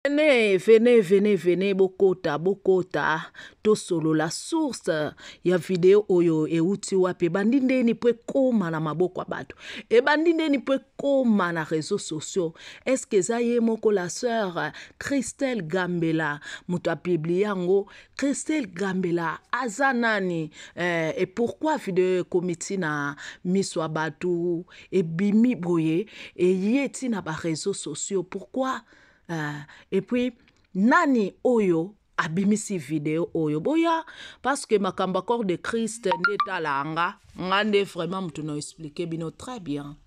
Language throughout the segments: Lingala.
Venez, venez, venez, venez, bokota, bokota, tosolola source ya video oyo euti wapi, ebandi ndeni mpo ekoma na maboko ya bato, ebandi ndeni mpo ekoma na réseaux sociaux. Est-ce que eza ye moko la sœur Christelle Gambela moto apublie yango? Christelle Gambela aza nani? Et pourquoi video ekomi ti na miso ya bato, ebimi boye, eye ti na ba réseaux sociaux, pourquoi? Et puis nani oyo abimisi video oyo? Boya, parce que makambo corps de Christ nde tala nga, nga nde vraiment mutu na expliquer bino très bien.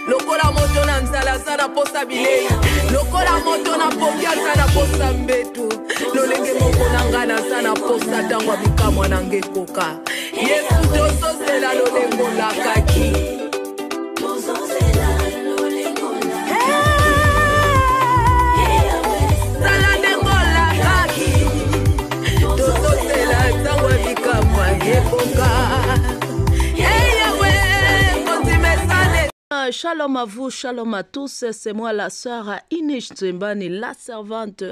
Lokola moto na nzala aza na posa bilei, lokola moto na pongi aza na posa mbetu, lolenge moko na ngai naza na posa ntango ya bikamwa na ngai ekoka. Yesu, tozozela lolengo lakaki. Sala ndenge olakaki, tozozela ntango ya bikamwa ekoka. Shalom à vous, shalom à tous. C'est moi la sœur Inès Nzembani, la servante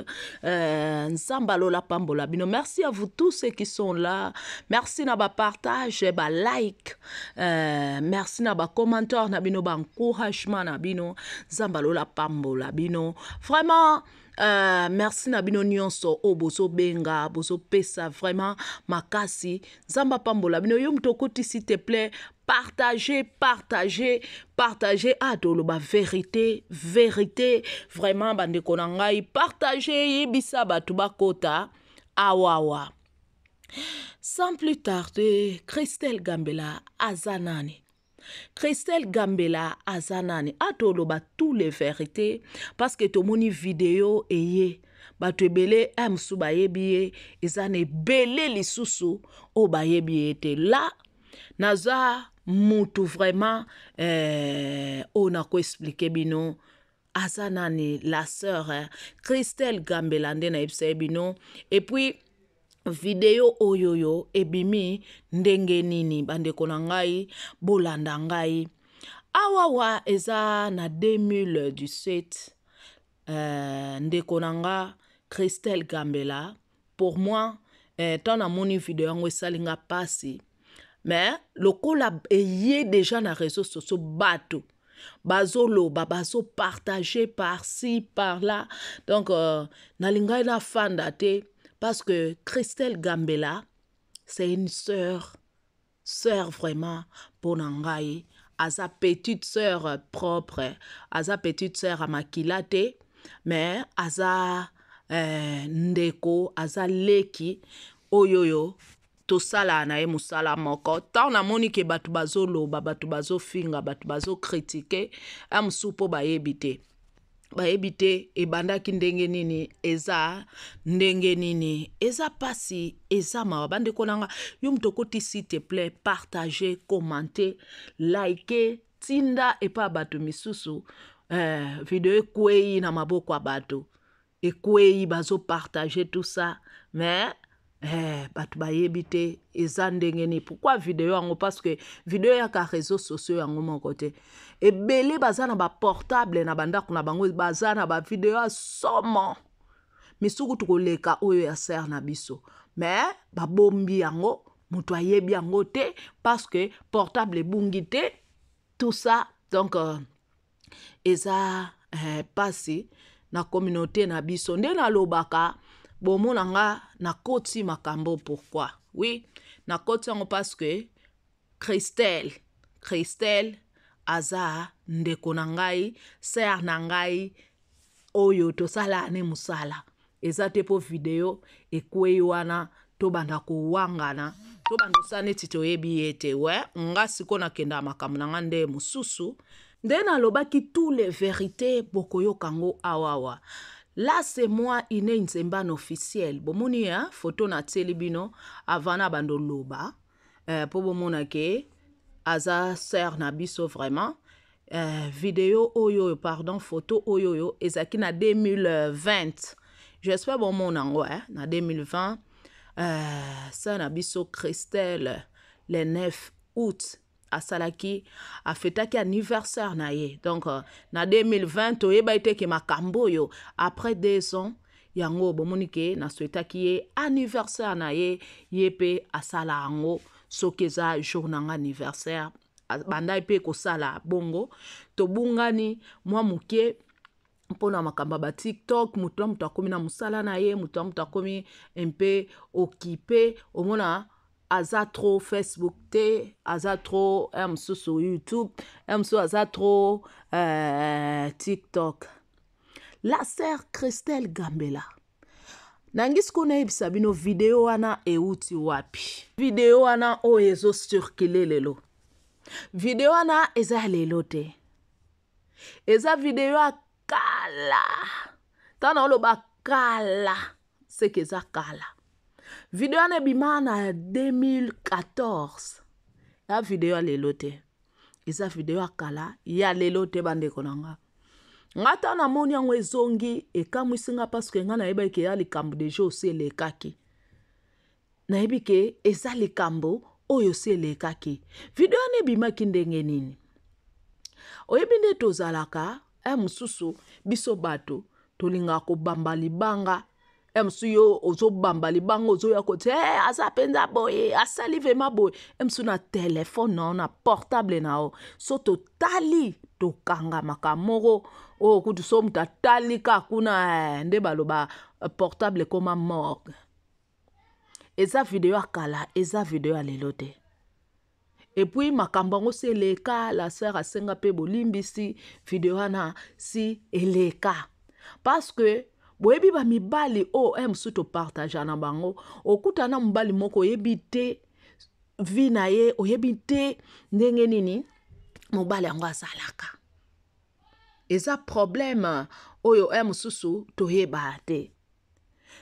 Nzamba Lola Pambola Bino. Merci à vous tous ceux qui sont là. Merci na ba partage, ba like. Merci na ba commentaire na bino, ba encouragement na bino. Nzamba Lola Pambola Bino. Vraiment merci na bino nyonso oyo bozobenga, bozopesa vraiment makasi. Nzamba Pambola Bino. Yo moto okoti, s'il te plaît, partagez, partagez, partagez. Ah, toloba vérité, vérité. Vraiment, bandeko na ngai, partagez, yebisa bato bakota awawa. Sans plus tarder, Christelle Gambela aza nani? Christelle Gambela aza nani? Ah, toloba tous les vérités parce que tomoni vidéo eye bato ebele mosusu bayebi ye, eza na ebele lisusu oyo bayebi ye te. La naza mutu vraiment oyo nako expliquer bino aza nani la sœur Christelle Gambela nde nayebisa ye bino. Et puis video oyo yo ebimi ndenge nini, bandeko na ngai, bolanda ngai awawa. Eza na 2017, ndeko na nga Christelle Gambela, pour moi, ntango namoni video yango esali nga pasi, mais lokola eye déjà na réseaux sociaux, bato bazoloba, bazopartage par-ci par-là, donc nalingai nafanda te parce que Christelle Gambela, c'est une sœur, sœur vraiment mpo na ngai. Aza petite sœur propre, aza petite sœur ya makila te, mais aza ndeko, aza leki oyo oyo tosala na ye mosala moko. Ntango namoni ke bato bazoloba, bato bazofinga, bato bazocritiquer ya mosusu mpo bayebi te, bayebi te ebandaki ndenge nini, eza ndenge nini, eza pasi, eza mawa. Bandeko na nga, yo moto okoti, s'il te plaît, partage, commente, like, tinda epai ya bato misusu. Video ekwei na maboko ya bato, ekwei, bazopartage tout ça, mais bato bayebi te eza ndenge nini, pourquoi video yango, parce que video yaka réseaux sociaux yango moko te. Ebele baza na baportable na bandako na bango, baza na bavideo ya somo misuku tokoleka oyo ya sœur na biso, mais babombi yango, moto ayebi yango te parce que portable ebungi te, tout ça. Donc eza pasi na communauté na biso. Nde nalobaka, bomona nga nakoti makambo. Pourquoi? Oui, nakoti yango parce que Christelle aza ndeko na ngai, sœur na ngai oyo tosala ne mosala. Eza te mpo video ekwei wana tobanda kowangana, tobanda osala neti toyebi ye te. We nga sikoyo nakendaka makambo na nga nde mosusu. Nde nalobaki tous les vérités, bokoyoka yango awawa. Là, c'est moi, Ine Nzembane officiel. Bomoni hein, photo natieli bino avant na bando loba, mpo bomona ke Aza sœur na biso vraiment. Video oyo, pardon, photo oyo oyo ezalaki na 2020. J'espère bomona yango, eh? Na 2020, sœur na biso Christelle, le 9 août asalaki, afetaki anniversaire na ye. Donc na 2020 toyeba ete ke makambo oyo après 2 ans yango bomoni ke nasouhaitaki ye anniversaire na ye. Ye mpe asala yango soki eza jour na nga anniversaire, bandai mpe kosala bongo. Tobungani mwa moke mpona makambo ya baTikTok. Moto na moto akomi na mosala na ye, moto na moto akomi mpe occupé. Omona aza trop Facebook te, aza trop ya mosusu YouTube, ya mosusu aza trop TikTok. La sœur Christelle Gambela, nangi sikoyo nayebisa bino video wana euti wapi. Video wana oyo ezocirculer lelo, video wana eza ya lelo te, eza video ya kala. Ntango naoloba kala, seke eza kala. Video wana ebima na 2014. Ya video ya lelo te, eza video ya kala, ya lelo te. Bandeko na nga, nga ntango namoni yango ezongi, ekamwisi nga, parce que nga nayebaki ke ya likambo déjà osi elekaki. Nayebi ke eza likambo oyo osi elekaki. Video wana ebimaki ndenge nini? Oyebi nde tozalaka e mosusu, biso bato tolingaka kobamba libanga. E mosusu yo ozobamba libanga, ozoya kotia, hey, aza mpenza boye, asali vraiment boye. E mosusu na telefone na yo, na portable na yo, so totali, tokangamaka moko oyo kutu so moto atali kaka kuna, nde baloba portable ekoma morgue. Eza video ya kala, eza video ya lelo te. Et puis makambo yango si eleka, la sœur asenga mpe bolimbisi. Video wana si eleka, parce que boyebi bamibali oyo e mosusu topartage na bango. Okutana na mobali moko, oyebi te vie na ye, oyebi te ndenge nini mobali yango azalaka. Eza problème oyo e mosusu toyeba te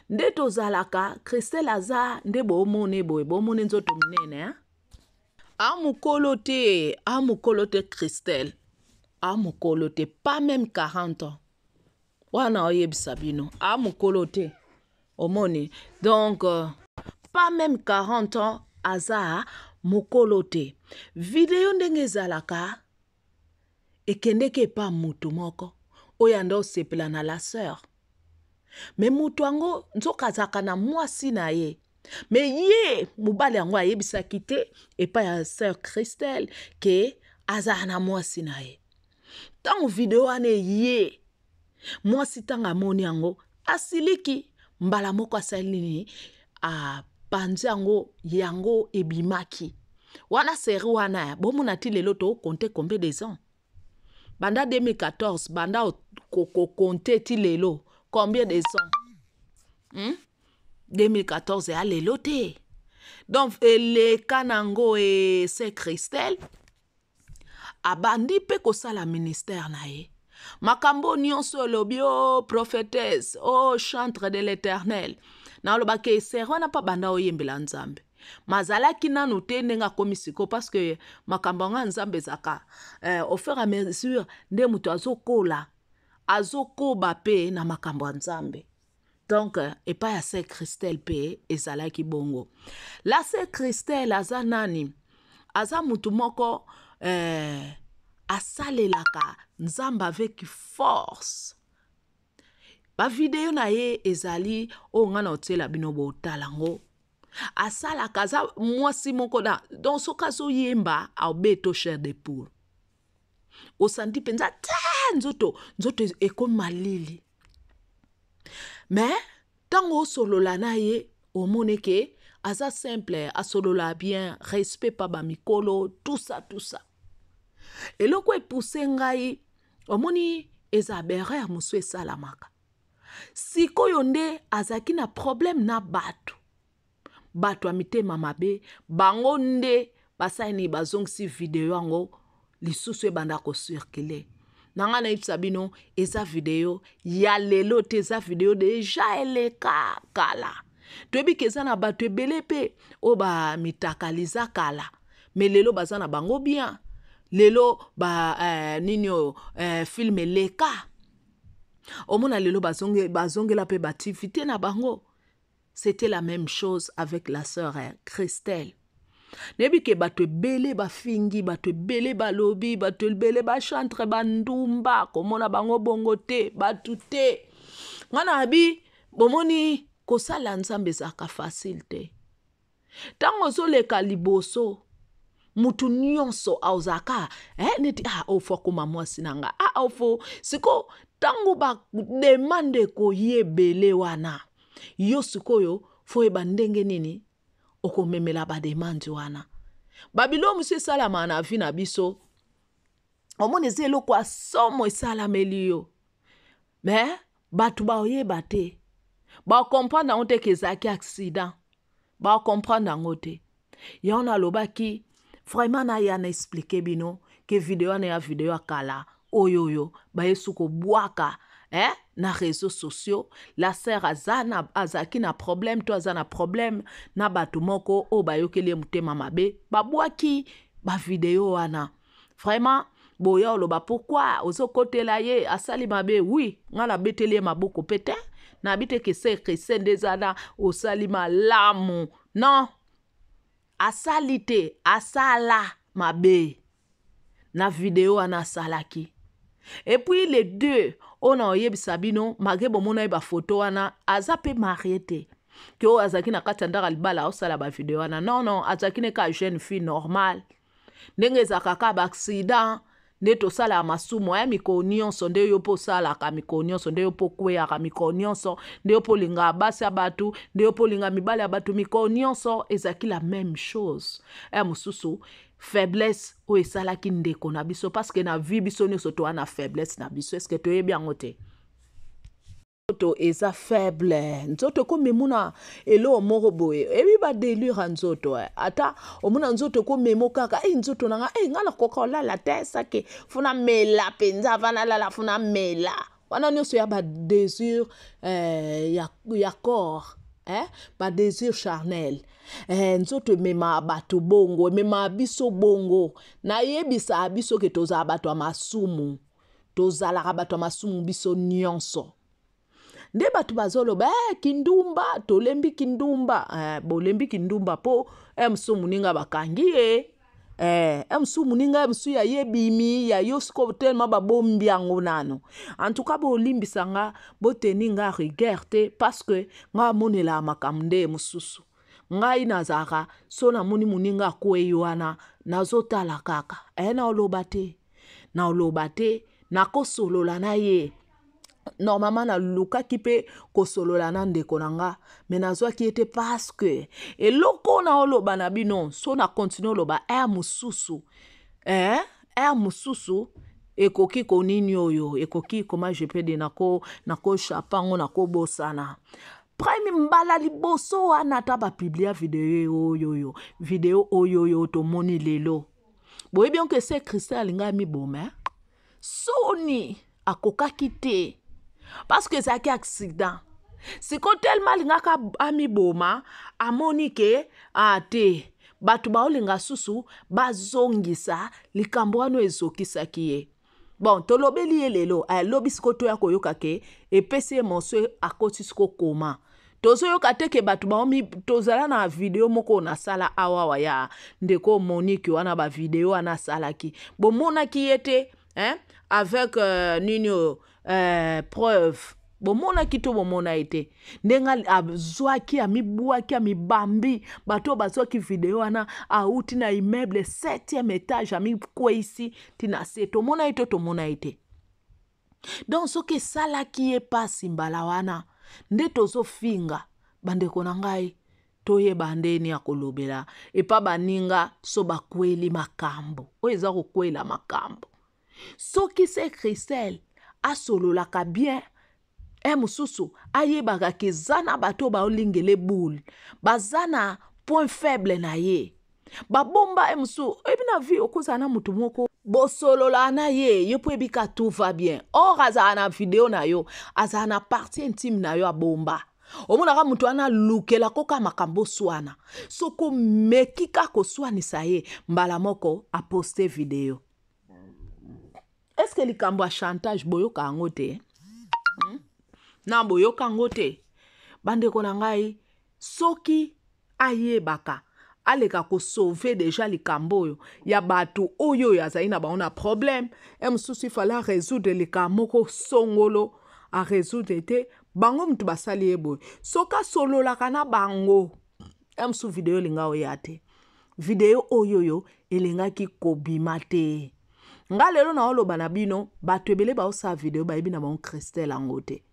nde tozalaka. Christelle aza nde boomona boye, boomona nzoto minene, eh? Amokolo te, amokolo te. Christelle amokolo te, pas même 40 ans wana oyebisa bino, amokolo te. Omoni, donc pas même 40 ans, aza mokolo te. Video ndenge ezalaka, ekendeki epa motu moko oyo anda osepela na la sœur, mais moto yango nzoka azalaka na mwasi na ye. Mais ye mobali yango ayebisaki te epai ya sœur Christelle ke azala na mwasi na ye. Ntango video wana eye, mwasi ntango amoni yango, asiliki mbala moko. Asali nini? Apanzi yango. Yango ebimaki wana, série wana bomona ti lelo. Tocompter combien des ans? Banda 2014, banda kocompter ti lelo, combien des ans? 2014 eya lelo te. Donc eleka nango. E sœur Christelle abandi mpe kosala ministère na ye. Makambo nyonso elobi o prophétesse, o chantre de l'Éternel, nalobaki esere wana mpo banda oyembela Nzambe, mazalaki nanu te ndenge akomi sikoyo, parce que makambo yango ya Nzambe ezaka au fur et à mesure nde moto azokola, azokoba mpe na makambo ya Nzambe. Donc epai ya sœur Christelle mpe ezalaki bongo. La sœur Christelle aza nani? Aza mutu moko asalelaka Nzambe avec force. Bavideo na ye ezali oyo ngai na otiela bino, botala yango. Asalaka, aza mwasi moko na, donc soki azoyemba, aobeto chair de poule, osandi mpenza te, nzoto ekomi malili. Mais ntango osolola na ye, omoni ke aza simple, asolola bien, respect pa bamikolo, tout ça, tout ça. Eloko epousse ngai, omoni, eza berere mosusu esalamaka sikoyo nde azalaki na problème na bato, bato ya mitema mabe. Bango nde basali nini? Bazongisi video yango lisusu, ebanda kocirculer. Na ngai nayebisa bino, eza video ya lelo te, eza video déjà eleka kala. Toyebi ke eza na bato ebele mpe oyo bamitakaliza kala. Mais lelo baza na bango bien. Lelo ba eh, nini oyo eh, film eleka. Omona lelo bazonge, bazongela pe ba activité na bango. C'était la même chose avec la sœur eh, Christelle. Nayebi ke bato ebele bafingi, bato ebele balobi, bato ebele bachantre bandumba, komona bango bongo te, bato te. Nga nayebi, bomoni kosala Nzambe ezalaka facile te. Ntango ozoleka liboso, mutu nyonso azalaka eh, neti ah, ofo akoma mwasi na nga, ah, ofo siko ntango bademande ekoyi ebele wana, yo sikoyo fo oyeba ndenge nini okomemela bademande wana. Babilo mosusu esalama na vie na biso, omona eza eloko ya somo esalameli yo, mais bato baoyeba te, bakomprendre yango te ke ezalaki accident, bakomprendre yango te. Yango nalobaki vraiment naya na explike bino ke video wana ya video ya kala oyo oyo bayesu kobwaka eh, na réseaux sociaux. La sœur azalaki na problème to aza na problème na bato moko oyo bayokeli ye motema mabe, babwaki ba video wana. Vraiment boya oloba pourquoi ozokotela ye asali mabe. Oui, nga nabeteli ye maboko pe te, nayebi te ke se Christelle nde eza na osali malamu. Non, asali te, asala mabe na video wana asalaki. Et puis les deux oyo na oyebisa bino, malgré bomona ye ba photo wana, aza pe marié te, ke oyo azalaki na kati ya ndako ya libala aosala ba video wana. Non, non, azalaki ne ka jeune fille normale, ndenge ezalaka kaka ba accident nde tosalaka masumu ya mikolo nyonso, nde yo mpo osalaka mikolo nyonso, nde yo mpo okweyaka mikolo nyonso, nde yo mpo olingaka basi ya bato, nde yo mpo olingaka mibali ya bato mikolo nyonso. Ezalaki la même chose. Ya mosusu faiblesse oyo esalaki ndeko na biso, parce que na vie biso nyonso toa na faiblesse na biso. Est-ce que toyebi yango te? Nzoto eza faible, nzoto ekomemuna eloko moko boye, eyebi ba délire ya nzoto, eh. Ata omona nzoto ekomemo kaka, eh, nzoto na nga, eh, nga nakoka kolala te, sake funa mela mpenza avant nalala, funa mela wana nyonso ya ba désir, eh, ya corps, eh, ba désir charnel, eh, nzoto emema bato bongo, emema biso bongo. Nayebisa biso ke tozala bato ya masumu, tozalaka bato ya masumu biso nyonso. Nde bato bazoloba, eh, kindumba, tolembi kindumba, eh, bolembi kindumba po, eh, mosusu moninga bakangi ye, eh, eh, mosusu moninga, eh, mosusu ya ye bimi, ya yo sikoyo tellement babombi yango nano. En tout cas, bolimbisa nga, boteni nga rigueur te, parce que nga amonelaka makambo nde mosusu. Ngai nazalaka, so namoni moninga akwei wana, nazotala kaka, eh, naoloba te. Naoloba te, nakosolola na ye. Normalement nalukaki mpe kosolola na ndeko na nga, mais nazwaki ye te parce que eloko naoloba na bino, so na continue oloba air mosusu, eh, air mosusu ekoki konini oyo, ekoki comment je peux dire, nako chape yango, nakobosana. Prime mbala liboso wana ata ba publia video oyo oyo, video oyo oyo tomoni lelo. Boyebi onke se Christelle alinga miboma, eh? Soni akokaki te parce que ezalaki accident. Siko tellement alingaka amiboma, amoni ke, ah, te, bato baolinga susu bazongisa likambo wana ezokisaki ye. Bon, tolobeli ye lelo, eh, lobi siko toya koyoka ke epesi ye morceau akoti siko koma. Tozoyoka te ke bato baomi, tozala na video moko nasala awawa ya ndeko Monique wana, ba video wana asalaki. Bomonaki ye te, hein, avec nini oyo preuve. Bomonaki to bomona ye te. Ndenge azwaki, amibwaki, amibambi, bato bazwaki video wana, auti na immeuble 7e étage, amikweisi tina se. Tomona ye to tomona ye te. Donc soki esalaki ye pasi mbala wana, nde tozofinga bandeko na ngai, toyeba ndeni ya kolobela epa baninga so bakweli makambo oyo eza kokwela makambo. Soki se Christelle asololaka bien, e mosusu ayebaka ke eza na bato baolingele boule, baza na point faible na ye, babomba e mosusu. Oyebi na vie okozala na motu moko bosolola na ye, ye po ebika tout va bien, or azala na video na yo, azala na partie intime na yo abomba. Omonaka moto wana alukela koka makambo oswana. Soki omeki kaka koswanisa ye, mbala moko aposte video. Est-ce que likambo ya chantage boyoka yango te? Na boyoka yango te? Bandeko na ngai, soki ayebaka aleka kosauve deja likambo oyo ya bato oyo oyo azali na bango na problème, e mosusu ifale arésoudre likambo moko songolo, arésoudre te, bango motu basali ye boye. Soki asololaka na bango, e mosusu video elinga oya te, video oyo oyo elingaki kobima te. Nga lelo naoloba na bino, bato ebele baosala video bayebi na bango Christelle yango te.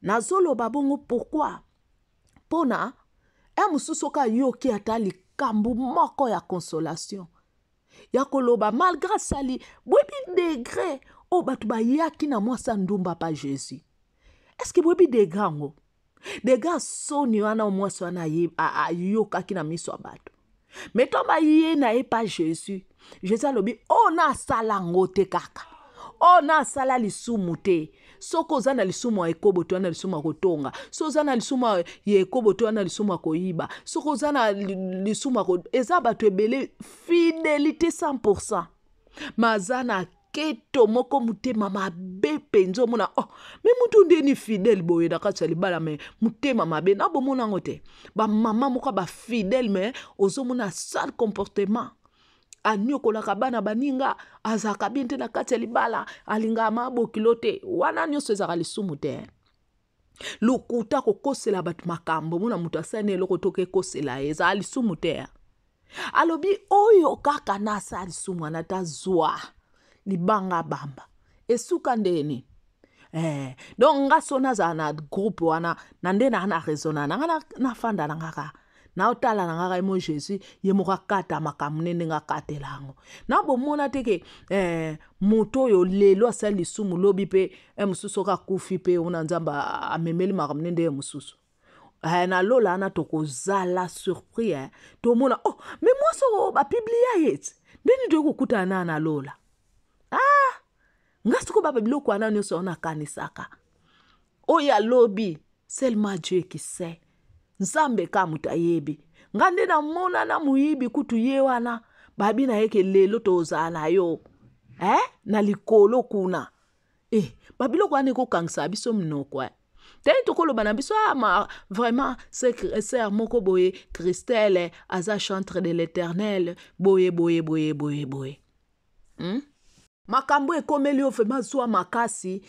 Nazoloba bongo pourquoi? Mpona e mosusu soki ayoki ata likambo moko ya consolation ya koloba malgré asali, boyebi degré oyo bato bayaki na mwasi ya ndumba pa Jésus. Est-ce que boyebi degré yango? Degré soni wana mwasi wana ayokaki na miso ya bato. Me to baye na ye pa Jésus, Jésus alobi oyo na asala yango te kaka, oyo na asala lisumu te. Soki oza na lisumu ya ekobo to na lisumu ya kotonga, soki oza na lisumu ya ekobo to na lisumu ya koyiba, soki oza na lisumu ya eza bato ebele fidélité 100%, maza na keto moko motema mabe mpenza. Omona oh, me mutu ndeni fidèle boye na kati ya libala, me motema mabe na bomona yango te. Bamama moko bafidèle, me ozomona sale comportement, anyokolaka bana baninga, azalaka bien te na kati ya libala, alingaka mabokilo te. Wana nyonso ezalaka lisumu te. Lokuta, kokosela bato makambo, mona moto asali eloko toka ekosela ye, ezala lisumu te. Alobi oyo kaka na asala lisumu wana ta zwa libanga bamba esuka ndeni. Donc nga so nazala na groupe wana na nde naa na raisonna na nga, nafanda na nga kaka, naotala na nga kaka mo Jésus ye moko akata makambo nde ndenge akatela yango. Na bomona te ke moto oyo lelo asali lisumu, lobi mpe mosusu soki akufi mpe ona Nzambe amemeli makambo nde nde ye mosusu na lola wana tokozala surpris tomona oh, me mwasi oyo bapiblia ye ti ndeni toyei kokutana na na lola. Ah, nga sikoyo baba biloko wana nyonso wana akanisaka oyo alobi, seulement Dieu qui sait, Nzambe ka moto ayebi. Nga nde namona na moyibi kutu ye wana babi na ye ke lelo tozala na yo na likolo kuna. Babiloko wana ekokangisa biso minoko tani tokoloba na biso ah, ma, vraiment sœur moko boye Christelle aza chantre de l'Éternel boye boye boye boye boye. Makambo ekomeli yo vraiment, zwa makasi.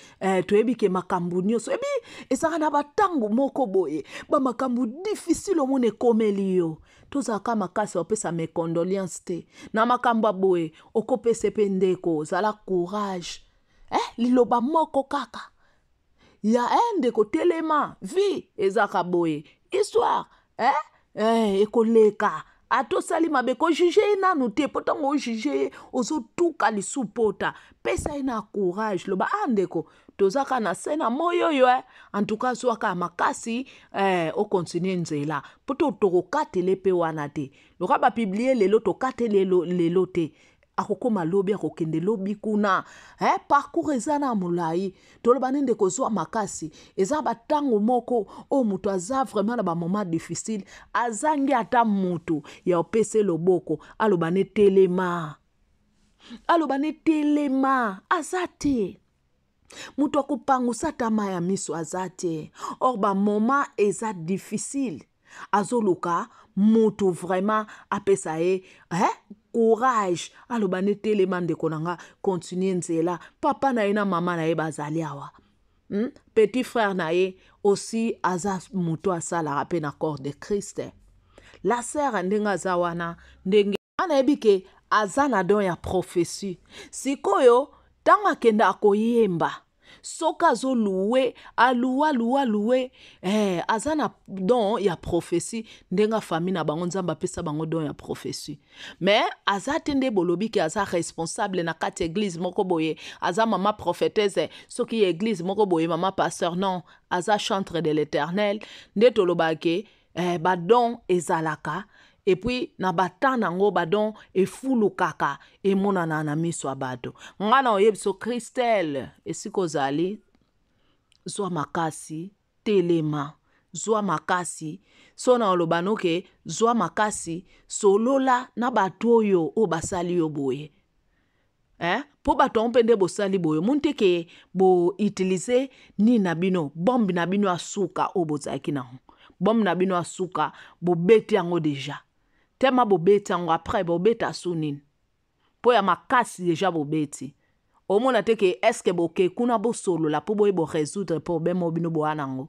Toyebi ke makambo nyonso ebi ezalaka na batango moko boye, bamakambo difficile omona ekomeli yo, tozalaka makasi. Opesa mes condoléances te na makambo ya boye, okopesa mpe ndeko zala courage, liloba moko kaka ya ndeko telema, vie ezalaka boye, histoire ekoleka. Ata osali mabe, kojuge ye nanu te, mpo ntango ojuge ye ozotuka lisu pota. Pesa ye na courage, loba ah, ndeko toza kaka na se na moi oyo en tout cas zwaka makasi okontinue nzela, mpo to tokokatele mpe wana te. Loka bapiblie lelo, tokateli lelo te, akokóma lobi, akokende lobi kuna parcours eza na molai. Toloba nde ndeko zwa makasi. Eza batango moko oyo moto aza vraiment na bamoment difficile, azangi ata motu ya opesa loboko, aloba ne telema, aloba ne telema, aza te. Moto akopangusa ata mai ya miso aza te. Or bamoment eza difficile, azoluka motu vraiment apesa ye courage, aloba ne telema ndeko na nga, continue nzela. Papa na ye na mama na ye bazali awa, Petit frère na ye aussi aza moto asalaka mpe na corps de Christ. La sœur ndenge aza wana, ndenge nayebi ke aza na don ya prophétie. Sikoyo ntango akende akoyemba, soki azoluwe aluwa aluwa aluwe aza na don ya prophétie. Ndenge famille na bango, Nzambe apesa bango don ya prophétie, mais aza te nde bolobi ke aza responsable na kati ya église moko boye, aza mama prophétesse soki ya église moko boye, mama pasteur. Non, aza chantre de l'Éternel. Nde tolobaka ke badon ezalaka, et puis na batemps nango badon efulukaka, emonana na miso ya bato. Nga na oyebi so Christelle, esika ozali, zwa makasi, telema. Zwa makasi. So na oloba noke zwa makasi, solola na bato oyo oyo basali yo boye. Eh? Po bato yango mpe nde bosali boye, omoni te ke boutilize nini na bino, bombe na bino ya suka oyo bozalaki nango, bombe na bino ya suka bobeti yango deja, tema bobeti yango après bobeta su nini mpo ya makasi deja bobeti. Omona te ke eske boke kuna bosolola mpo boye boresoudre problème oyo bino boya nango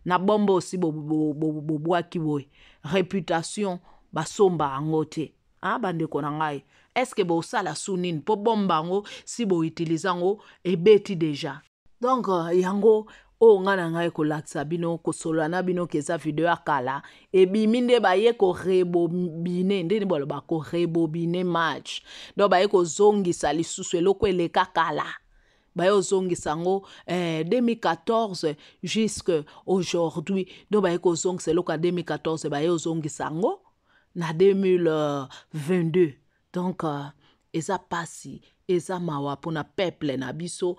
na bombe osi bobwaki boye, reputation basomba yango te. Ah, bandeko na ngai, eske bosala su nini mpo bombe yango si boutilize yango ebeti deja. Donc yango oyo ngai na ngai kolakisa bino, kosolola na bino ke eza video ya kala ebimi nde baye korebobine, nde nini baloba korebobine match. Donc baye kozongisa lisusu eloko eleka kala, baye kozongisa yango 2014 jusque aujourd'hui. Donc baye kozongisa eloko ya 2014, baye kozongisa yango na 2022. Donc eza pasi, eza mawa mpona peuple na biso.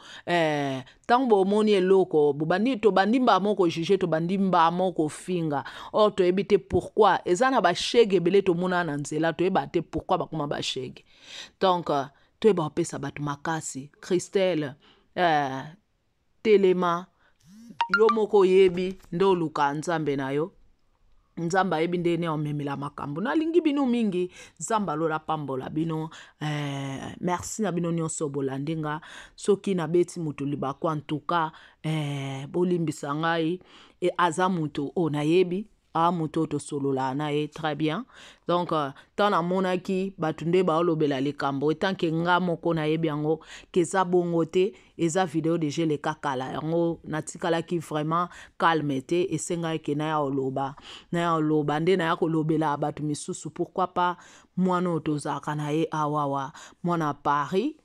Ntango bomoni eloko bobandi, tobandi mbala moko juge, tobandi mbala moko finga, or toyebi te pourquoi. Eza na bashege ebele tomona na nzela, toyeba te pourquoi bakoma bashege. Donc toyeba kopesa bato makasi. Christelle, telema, yo moko oyebi nde oluka nzambe na yo. Nzambe ayebi nde ne omemela makambo. Nalingi bino mingi, Nzambe alola pambola bino. Merci na bino nyonso bolandi nga. Soki nabeti moto libaku, en tout cas, bolimbisa ngai. E, aza moto oyo nayebi, a moto oyo tosolola na ye très bien. Donc tant namonaki bato nde baolobela likambo, etant ke nga moko nayebi yango ke eza bongo te, eza video deja eleka kala, yango natikalaki vraiment calme te, esengaki ke naya koloba, naya koloba nde naya kolobela bato misusu. Pourquoi pas mwana oyo tozalaka na ye awawa, mwana Paris,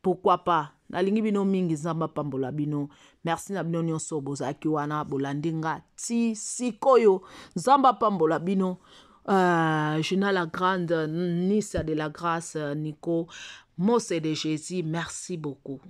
pourquoi pas. Nalingi bino mingi, Nzambe apambola bino. Merci na bino nyonso bozalaki wana bolandi nga ti sikoyo. Nzambe apambola bino. Gina la grande, Nissa de la grâce, Nico, Mose de Jésus, merci beaucoup.